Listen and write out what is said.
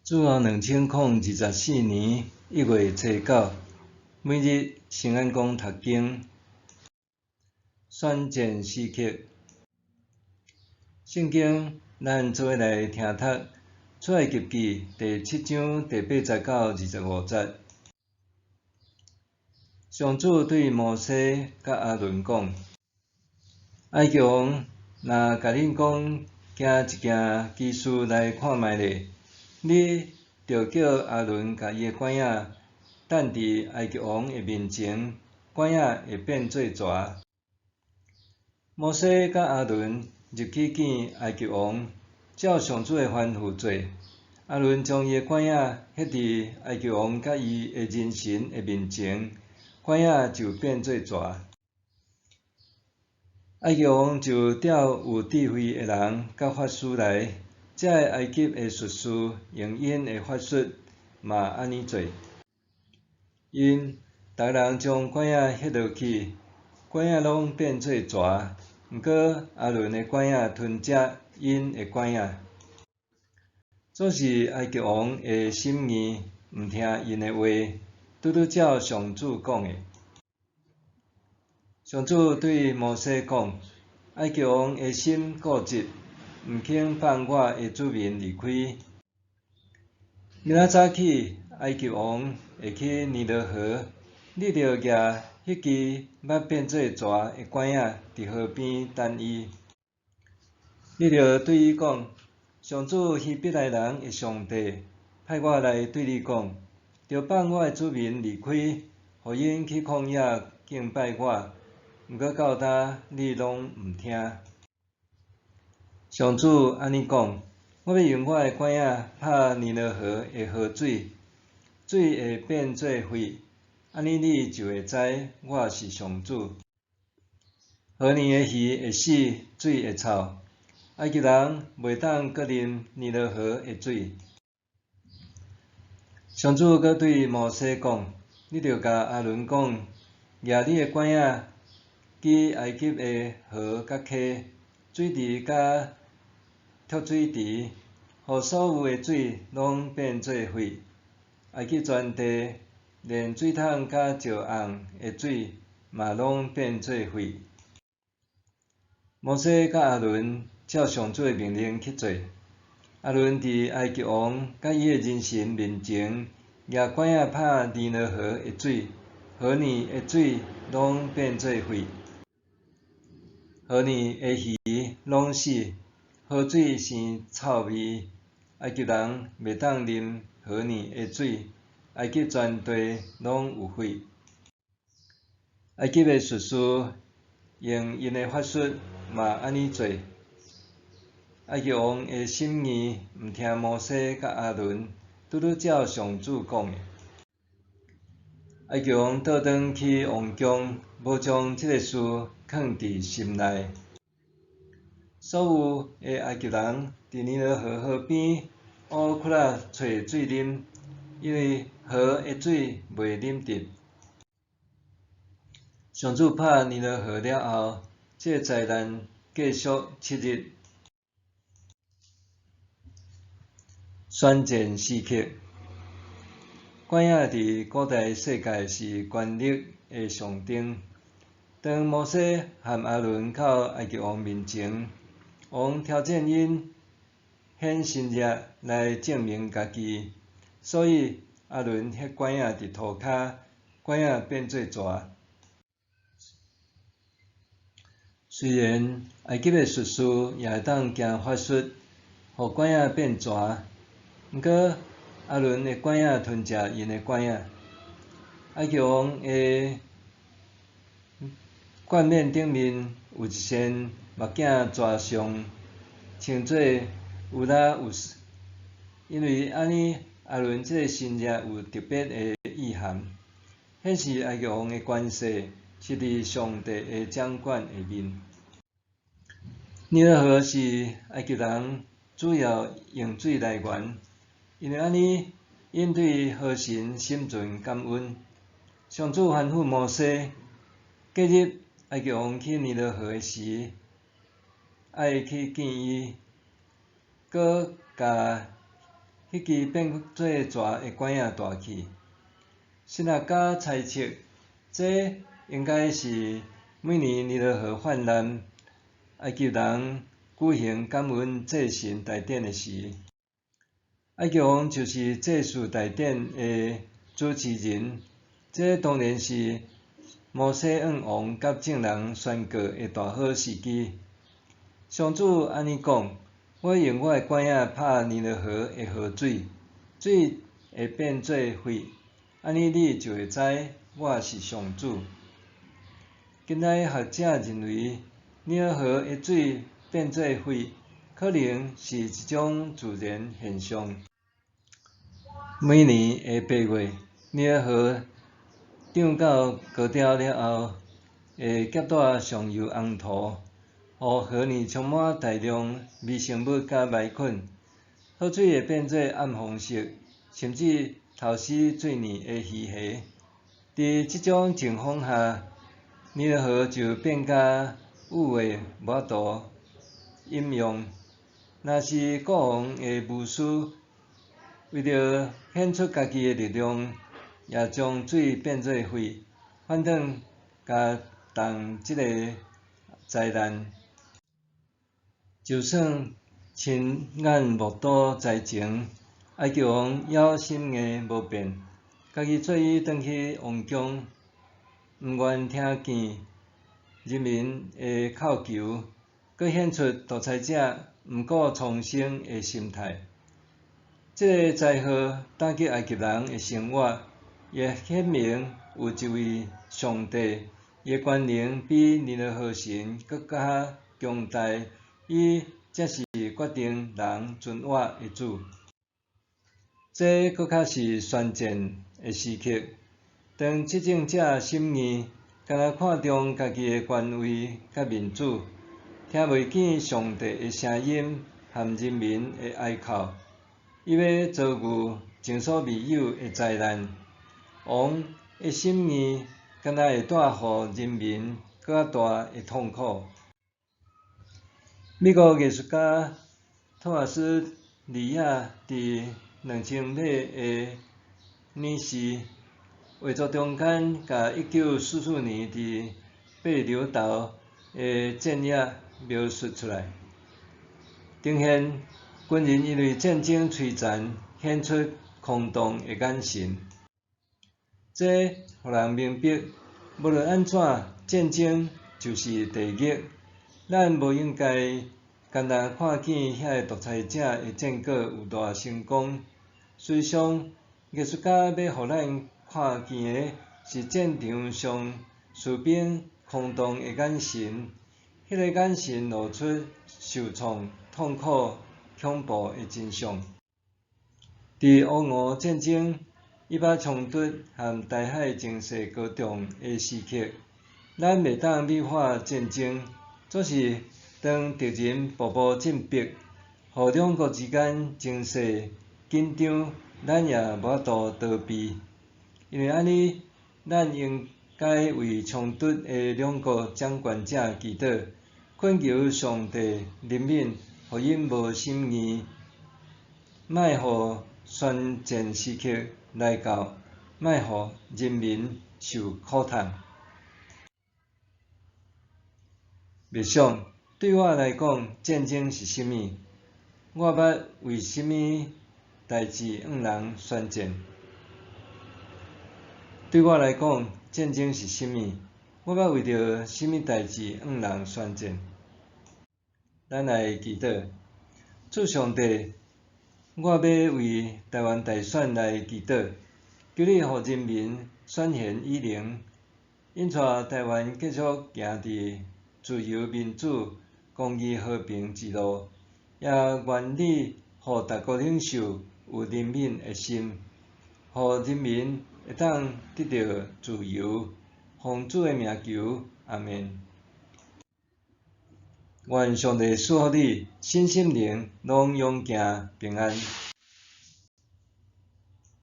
主後2024年1月初九，每日聖安公讀經，宣戰時刻。聖經，咱做伙來聽讀出埃及記第七章第八節到25節。上主對摩西佮亞倫講：埃及王若共恁講行一件奇事來看覓咧，你著叫亞倫共伊的拐仔擲佇埃及王的面前，拐仔會變做蛇。摩西佮亞倫入去見埃及王，照上主的吩咐做。亞倫將伊的拐仔彼佇埃及王佮伊的人臣的面前，拐仔就變做蛇。埃及王就調有智慧的人佮法師來，這个埃及的術士用𪜶的法術嘛按呢做。𪜶逐人將拐仔彼落去，拐仔攏變做蛇。毋過亞倫的拐仔吞食𪜶的拐仔。總是埃及王的心硬，毋聽𪜶的話，拄拄照上主講的。上主對摩西講：埃及王的心固執，毋肯放我的子民離開。明仔早起，埃及王會去尼羅河，你著舉彼支捌變做蛇的拐仔佇河邊等伊。你著對伊講：上主希伯來人的上帝派我來對你講，著放我的子民離開，予𪜶去曠野敬拜我。毋過到今你攏毋聽。上主按呢講：我欲用我的拐仔拍尼羅河的河水，水會變做血，按呢你就會知我是上主。河裡的魚會死，水會臭，埃及人袂當閣啉尼羅河的水。上主閣對摩西講：你著共亞倫講，舉你的拐仔去埃及的河佮溪、水池佮蓄水池，予所有的水攏變做血。埃及全地連水桶佮石甕的水嘛攏變做血。摩西佮亞倫照上主的命令去做。亞倫佇埃及王佮伊的人臣面前，舉拐仔拍尼羅河的水，河裡的水攏變做血。河裡的魚攏死，河水生臭味，埃及人袂當啉河裡的水，埃及全地攏有血。埃及的術士用𪜶的法術嘛按呢做。埃及王的心硬，毋聽摩西佮亞倫，拄拄照上主講的。埃及王倒轉去王宮，無將這个事囥佇心內。所有的埃及人佇尼羅河河邊挖窟仔揣水啉，因為河的水袂啉得。上主拍尼羅河了後，這个災難繼續7日。宣戰時刻，拐仔佇古代世界是權力的象徵。當摩西和亞倫到埃及王面前，王挑戰𪜶顯神蹟來證明家己，所以亞倫彼拐仔佇塗跤，拐仔變做蛇。雖然埃及的術士也會當行法術，予拐仔變蛇，毋過亞倫的拐仔吞食𪜶的拐仔。埃及王的冠冕頂面有一扇目鏡蛇像，稱做烏拉烏斯。因為按呢，亞倫這个神蹟有特別的意涵，顯示埃及王的權勢是佇上帝的掌管下面。尼羅河是埃及人主要用水來源，因為按呢，𪜶對河神心存感恩。上主吩咐摩西，隔日埃及王去尼羅河的時，愛去見伊，閣共彼彼支變做蛇的拐仔帶去。神學家猜測，這應該是每年尼羅河泛濫，埃及人舉行感恩祭神大典的時，埃及王就是祭祀大典的主持人。這當然是摩西向王佮眾人宣告的大好時機。上主按呢講：我用我的拐仔拍尼羅河的河水，水會變做血，按呢你就會知我是上主。近代學者認為，尼羅河的水變做血，可能是一種自然現象。每年的8月，尼羅河漲到高潮了後，會夾帶上游紅土，予河內充滿大量微生物佮霾菌，河水會變做暗紅色，甚至刣死水內的魚蝦。佇這種情況下，尼羅河就變甲污穢，無法度飲用。若是國王的巫師為著顯出家己的力量，也將水變做血，反轉共擔這个災難。就算親眼目睹災情，埃及王猶心硬無變，家己做伊轉去王宮，毋願聽見人民的哭求，閣顯出獨裁者毋顧蒼生的心態。這个災禍打擊埃及人的生活，也顯明有一位上帝，伊的權能比尼羅河神閣較強大，伊才是決定人存活的主。這閣較是宣戰的時刻，當執政者心硬，干焦看重家己的權位佮面子，聽袂見上帝的聲音和人民的哀哭，伊欲遭遇前所未有的災難。王的心硬，敢若會帶予人民閣較大的痛苦。美國藝術家托馬斯·里亞佇2000碼的女士畫作中間，共1944年佇帛琉島的戰役描述出來，呈現軍人因為戰爭摧殘，顯出空洞的眼神。這予人明白，無論按怎，戰爭就是地獄。咱無應該干焦看見遐个獨裁者的戰果有偌成功。事實上，藝術家欲予咱看見的是戰場上士兵空洞的眼神，彼个眼神露出受創、痛苦、恐怖的真相。佇烏俄戰爭、以巴衝突和台海情勢高漲的時刻，咱袂當美化戰爭，總是當敵人步步進逼，予兩國之間情勢緊張，咱也無法度逃避。因為按呢，咱應該為衝突的兩國掌權者祈禱，懇求上帝憐憫，予𪜶無心硬，莫予宣戰時刻來到，莫予人民受苦痛。默想，對我來講，戰爭是啥物？我捌為啥物代誌向人宣戰？對我來講，戰爭是啥物？我捌為著啥物代誌向人宣戰？咱來祈禱，主上帝，我欲為台灣大選來祈禱，求你予人民選賢與能，引帶台灣繼續行佇自由民主、公義和平之路，也願你予大國領袖有憐憫的心，予人民會當得著自由。奉主的名求，阿們。願上帝賜福你，身心靈攏勇健平安。